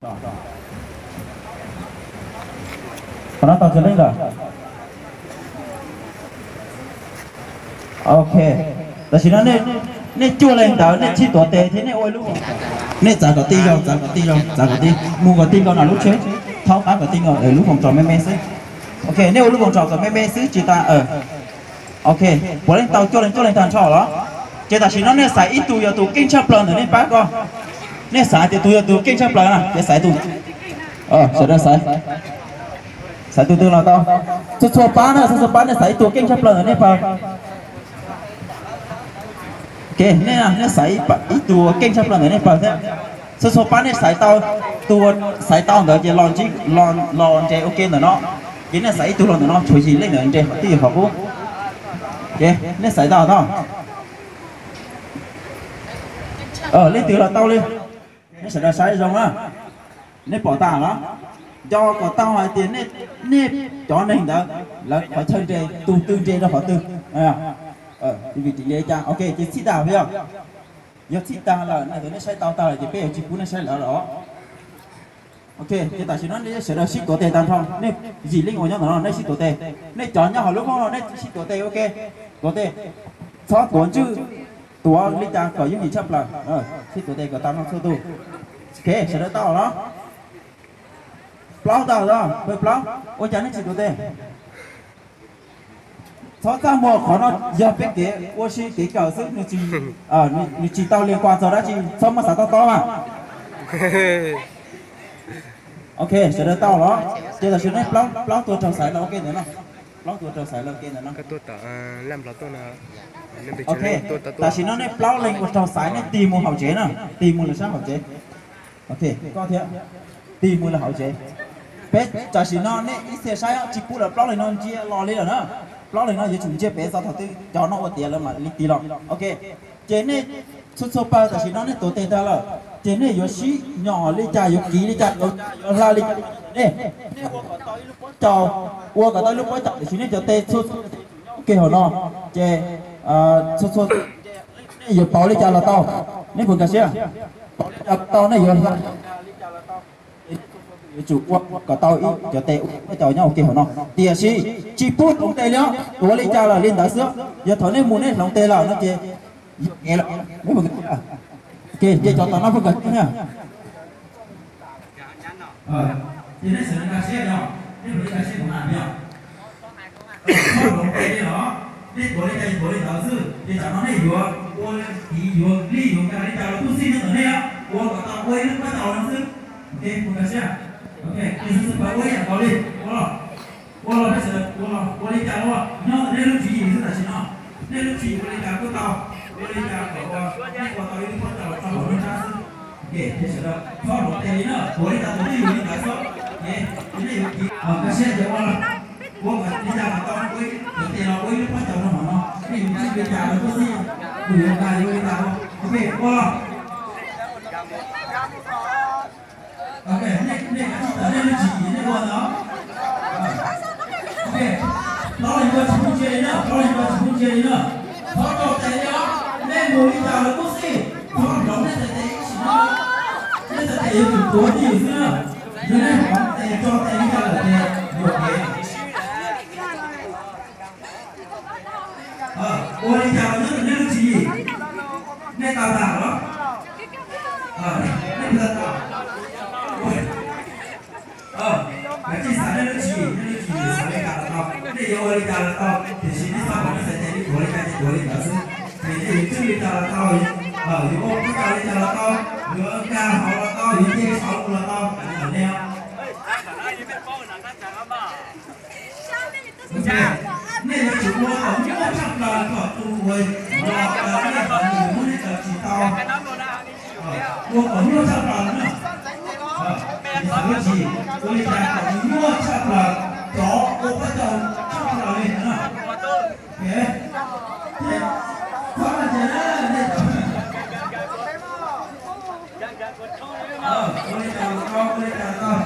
Qhov no tau tsawg leej lawm? Ok, tam sim no nej cuaj leej ntawd nej sib tuav tes thiab nej ua lub, nej txav kom tij zoo, txav kom tij zoo, txav kom tij, mus kom tij nkaus nram lub tsheb, thaub qab kom tij nkaus lub foom rau me me xwb. Ok, nej ua lub foom rau kom me me xwb tsis tas. Ok, puav leej tau cuaj leej, cuaj leej tag nrho los? Ces tam sim no nej xaiv ib tug yog tus keej tshaj plaws ntawm nej pab ko. Nej xaiv tias tus yog tus keej tshaj plaws na, ces xaiv tus, sawv daws xaiv, xaiv tus twg los tau. Txhua txhua pab na, txhua txhua pab nej xaiv ib tug keej tshaj plaws ntawm nej pab. Ok, nej, nej xaiv ib tug keej tshaj plaws ntawm nej pab thiab. Txhua txhua pab nej xaiv tau, tus xaiv tau ntawd ces los ntsib, los nres ua ke ntawm no. Ces nej xaiv ib tug los ntawm no, tshuav yim leej ntawd nres qhov twg qhov qub. Ces nej xaiv tau tau. Leej twg los tau li. Nej sawv daws saib zoo na. Nej pom tas los? Nco kom tau hais tias nej cov neeg ntawd lawv qhov chaw nres tus twg nres rau qhov twg. Vim li cas? Ok, ces txhij tag yog, yog txhij tag lawm nej saib tau tag lawm ces peb yuav tsis pub nej saib lawv los. Ok, ces tam sim no nej sawv daws sib tuav tes tag nrho, nej yim leej uas nyob ntawm no nej sib tuav tes. Nej cov nyob hauv lub hoob no nej sib tuav tes, ok, tuav tes, txhob tuav ntswj, tuav li cas kom yooj yim tshaj plaws, sib tuav tes kom tau noj txhua tus. Ok, sawv daws tau los? Plaub tag los? Peb plaub, ua cas nej tsis tuav tes? Txhob txaj muag, qhov no yog peb kev ua si kev kawm xwb, nws tsis tau li nqua txog dab tsi, txhob muab xav tob tob na. Ok, sawv daws tau los? Ces tam sim no plaub, plaub tuaj raug xaiv los ua ke ntawm no. Plaub tuaj raug xaiv los ua ke ntawm no. Ok, tam sim no nej plaub leej ua raug xaiv nej tig mus hauv tsev na, tig mus lawm sab hauv tsev. Ok, koj thiab, tig mus lawm hauv tsev. Peb tam sim no nej ib txhia saib tsis pub lawv plaub leeg no ntsia los li lawm na. Plaub leeg no yuav tsum ntsia pem txog thaum twg cov no ua tiav lawv mam li tig los. Ok, ces nej txhua txhua pawg tam sim no nej tuav tes tag lawm, ces nej yuav sib nyom li cas, yuav kiv li cas, yuav hla li cas nej, nej ua kom tau ib lub pob caus, ua kom tau ib lub pob caus tiam sis nej cov tes txhua txhua tes nyob ua ke hauv no, ces txhua txhua nej yuav pauv li cas los tau, nej puas nkag siab? Pauv li cas los tau, nej yuav hla li cas los tau, ces nej txhua txhua tus yuav tsum ua kom tau ib cov tes ua pob caus nyob ua ke hauv no. Tiam sis tsis pub hloov tes li os, tuav li cas los li ntawd xwb. Yog thaum nej mus nej hloov tes lawm no ces yuam kev lawm. Ok, ces cov tom no puas nkag siab? Ces nej sawv daws nkag siab yog, nej puas nkag siab kuv hais yog, txhob hloov tes li los, nej tuav li cas tuav li ntawd xwb. Ces tam no nej yuav ua kiv yuav lij yuav nkag li cas los tub xij nyob ntawm nej, ua kom tau ua ib lub pob caus no xwb. Ok, puas nkag siab? Ok, ces xwb xwb pab ua ib yam nkaus li, ua los, ua los peb sawv daws ua los, ua li cas los nyob ntawm nej lub tswv yim xwb tam sim no. Nej lub tswv yim ua li cas kuj tau, ua li cas kom ua, nej ua tau ib lub pob caus rau hauv lub nrab xwb. Ok, ces sawv daws txhob hloov tes li na, tuav li cas tuav twj ywm li ntawd xwb. Ok, ces nej yuav kiv, nkag siab ces ua los, ua kom li cas kom tau ua ib, tuav tes los ua ib lub pob caus rau hauv no, nej yuav tswj li cas los tub xij, kuv yuav nkag yuav ua li cas los. Ok, ua los. Ok, nej, nej kav tsij tawm nej lub tswv yim nej ua ntawd. Ok, plaub leeg ua tsis pub ntsia li na, plaub leeg ua tsis pub ntsia li na. Txhob rau tes li os, nej mus li cas los tub xij, txhob hloov nej txhais tes ib sim no. Nej txhais tes yuav tsum tuav twj ywm xwb na. Yog nej hloov tes tso tes li cas lawm ces yuam kev. Ua li cas los nyob ntawm nej lub tswv yim, nej tau tas los? Nej tau tas. Kav tsij xav nej lub tswv yim, nej lub tswv yim xav li cas los tau, nej yuav ua li cas los tau, tiam sis nej txhob kom nej txhais tes li tuav li cas ces tuav li ntawd xwb. Ces nej yuav tswj li cas los tau, yuav ua pob caus li cas los tau, yuav nkag hauv los tau, yuav nce saud los tau, li ntawd nej. Nej yuav tsum ua kom nyuaj tshaj plaws kom tus uas los tawm nej qhov mus muab nej tawm tsis tau. Ua kom nyuaj tshaj plaws na. Xav lub tswv yim ua li cas kom nyuaj tshaj plaws, rov ua pob caus tshaj plaws li na. Txhob ntsia na, nej ua li cas los tau, ua li cas los tau.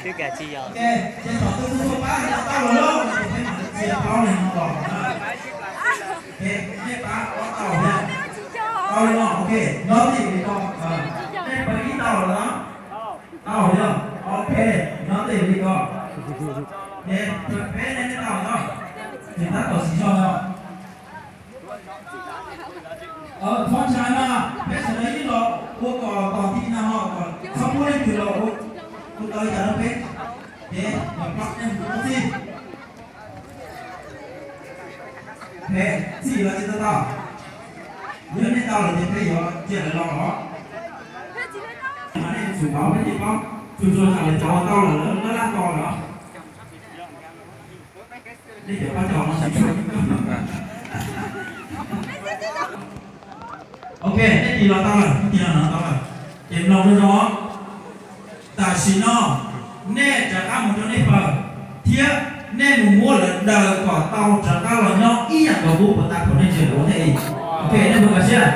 Twb kav tsij yog. Tau li no, ok, nyob twj ywm li ko. Nej pawg ib tau lawm los? Tau yog, ok, nyob twj ywm li ko. Ces pawg peb nej tau lawm, ces tab tom siv zog no. Thov ntshai mas peb sawv daws ib los ua kom tom ti no ho kom txhob muaj leej twg los ua tau li cas rau peb. Ces yog plaub nej mus ua txij. Peb txij los tsis tau tau. Yog nej tau lawm ces peb yuav cia lawv los los. Mas nej tsum paub, peb tsis paub, tsuas tsuas tsam lawv cov uas tau lawm lawv laj laj tos lawm. Nej cov pab cov no tsis tshua. Ok, nej tig los tau lawm, nej tig los no tau lawm. Ces mloog zoo zoo. Tam sim no nej rov qab mus rau nej pawg, thiab nej mus muab lawv daws kom tau rov qab los nyob ib yam nkaus kuv puas tau kom nej ntsia lawv ua ntej li. Ok, nej puas nkag siab?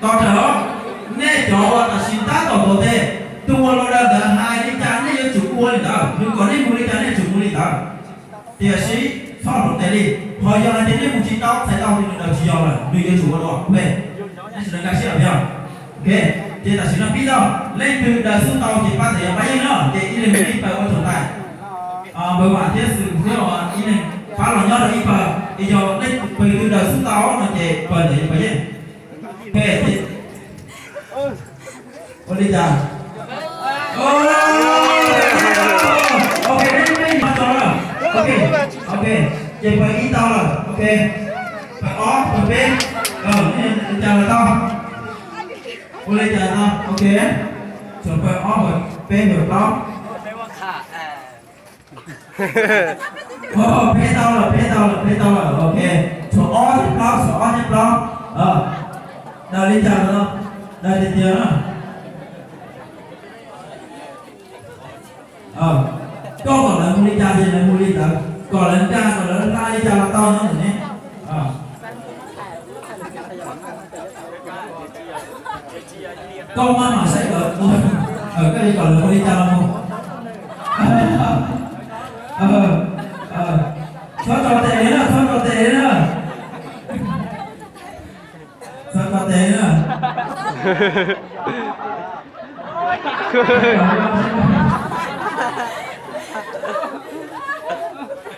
Tos rawm, nej cov uas tam sim tab tom tuav tes, tus uas los daws ntawd hais li cas nej yuav tsum ua li ntawd, nws kom nej mus li cas nej tsum mus li ntawd. Tiam sis txhob hloov tes li, ho yog hais tias nej mus tsis tau txhais tau ces nws daws tsis yog lawm, nws yuav tsum ua dua. Ok, nej sawv daws nkag siab los yog? Ok, ces tam sim no pib tau, leej twg daws xub tau ces pab ntawd yog pab yeej no, ces ib leeg ib pawg ua txog tais. Npawg Vam thiab Xwm thiab ib leeg pab los nyob rau ib pawg, es yog leej twg daws xub tau no ces pawg ntawd yog pawg yeej. Ok, ua li cas? Ok, nej, nej, nej, ok, ces pawg ib tau lawm, ok, pawg ob pawg peb, li cas los tau, ua li cas tau, ok, tshuav pawg ob pawg peb pawg plaub. Peb tau lawm, peb tau lawm, peb tau lawm, ok, tshuav ob thiab plaub, tshuav ob thiab plaub, daws li cas los daws tiag tiag na. Koj kom lawv mus li cas ces lawv mus li ntawd, kom lawv nkag kom lawv hla li cas los tau nyob ntawm ne. Koj maj mam saib kom, koj li kom lawv ua li cas los mus. Txhob tso tes na, txhob tso tes na. Txhob tso tes na.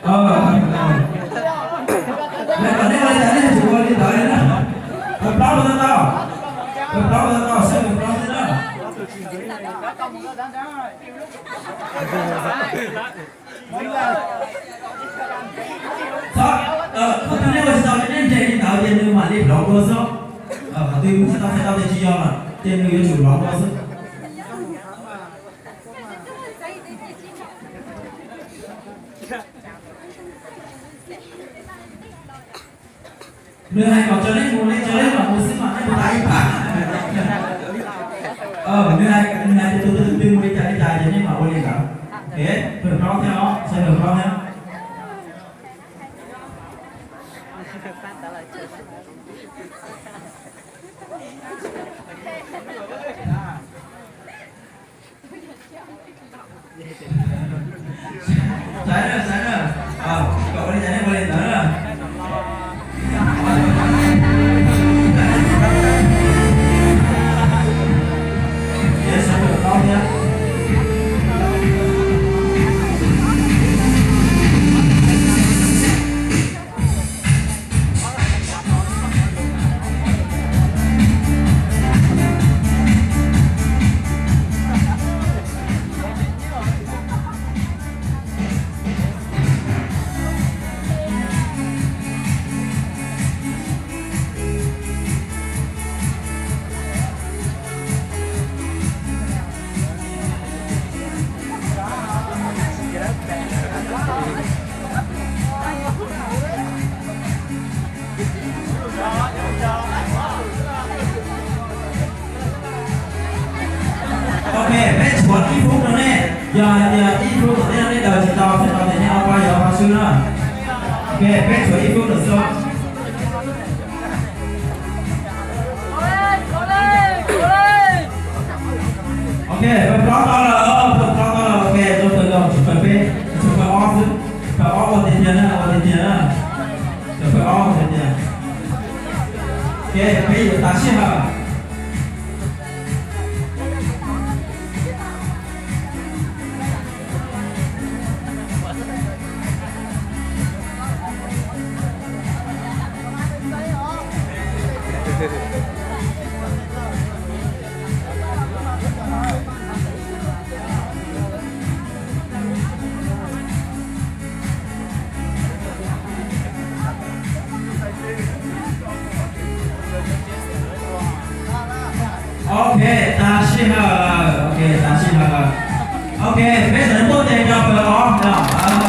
Lawv kom nej ua li cas nej yuav tsum ua li ntawd li na. Pawg plaub puas tau tau? Pawg plaub puas tau tau? Saib pawg plaub xwb na. Qhov twg nej ua tsis tau ces nej nres li ntawd ces nws mam li hloov dua xwb. Qhov twg mus tsis tau txhais tau ces tsis yog lawm ces nws yuav tsum hloov dua xwb. Nws hais kom tso nej mus, nej tso nej mam mus xwb mas nej mus tas ib pab. Nws hais, nws hais tias tus twg tus twg mus li cas li cas ces nej mam ua li ntawd. Pawg plaub thiab os, saib pawg plaub thiab. Saib na, saib na, kom ua li cas nej ua li ntawd na. Saib pawg plaub thiab. Ok, peb tshuav ib phút rau nej. Yog hais tias ib phút tom ntej no nej daws tsis tau, txhais tau ces nej ob pab yog ob pab xwb na. Ok, peb tshuav ib phút rau xwb. Ok, pawg plaub tau lawm, pawg plaub tau lawm, ok, rau pawg, tshuav pawg peb, tshuav pawg ob xwb, pawg ob ua tiag tiag na, ua tiag tiag na, tshuav pawg ob ua tiag tiag. Ok, peb yuav Tas sij hawm. Ok, tas sij hawm lawm, ok, tas sij hawm lawm. Ok, peb sawv daws npuaj tes rau pawg ob no.